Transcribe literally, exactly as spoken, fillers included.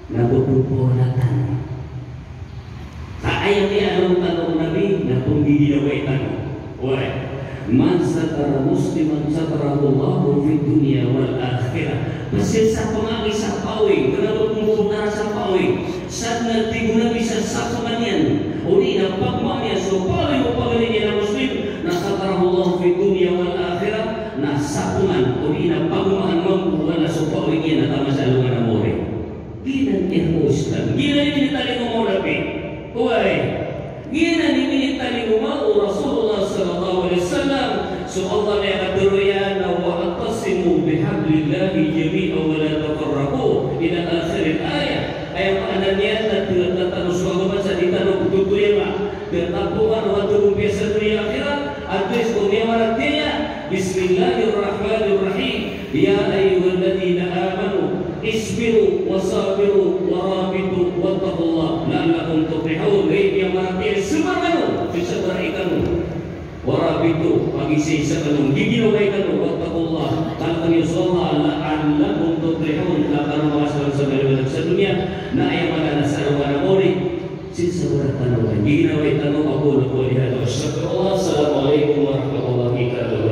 Na pphowasa tano. Sa aya kiyaaloy tano o Nabi na pnggiginawai tano. Oway. Man satara musliman satarahullahu fid dunya wal akhirah. Pzasapngan iyan sa pawing, kna ba pmbongkar sa pawing. Sadn a tig o Nabi sa sapngan iyan, odi na pagmaan iyan so pawing o pagari niyan a Muslim, na satarahullahu fid dunya wal akhirah, na sapngan, odi na pagmaan mambo o Allah so pawing iyan a taman sa alongan a mawri. Giyanan i Islam. Giyanan i minitalingoma o Nabi. Oway. Giyanan i minitalingoma o Rasulullah sallallahu alaihi wasallam. So Allah na katharo iyan na, "Wa'tasimu bihablillahi jami'an wa la tafarraqu," ila akhiril ayah. Aya maana niyan na tiyataro so agama sa di tano ptotoyanga. Tiyataro so agama sa di tano ptotoyanga. Antonaa i miyamaratiyaya? Bismillahirrahmanirrahim. Ya ayyuhalladhina amanu isbiru wa sabiru wa rabitu wattaqullah la'allakum tuflihun. Hay miyamaratiyaya, sabar kano, sabar kano. Wa rabitu, pagisaisa kano, giginawai kano, wattaqullah, kalk iyo so Allah, la'allakum tuflihun, na kano makasalam sa maliwanag sa doniya, na aya maana na sa alongan a mawri. Sii sa mawri tano, giginawai tano. Aqulu qawli hadha wa astaghfirullah. Assalamu alaikum warahmatullahi taala wabarakatuh.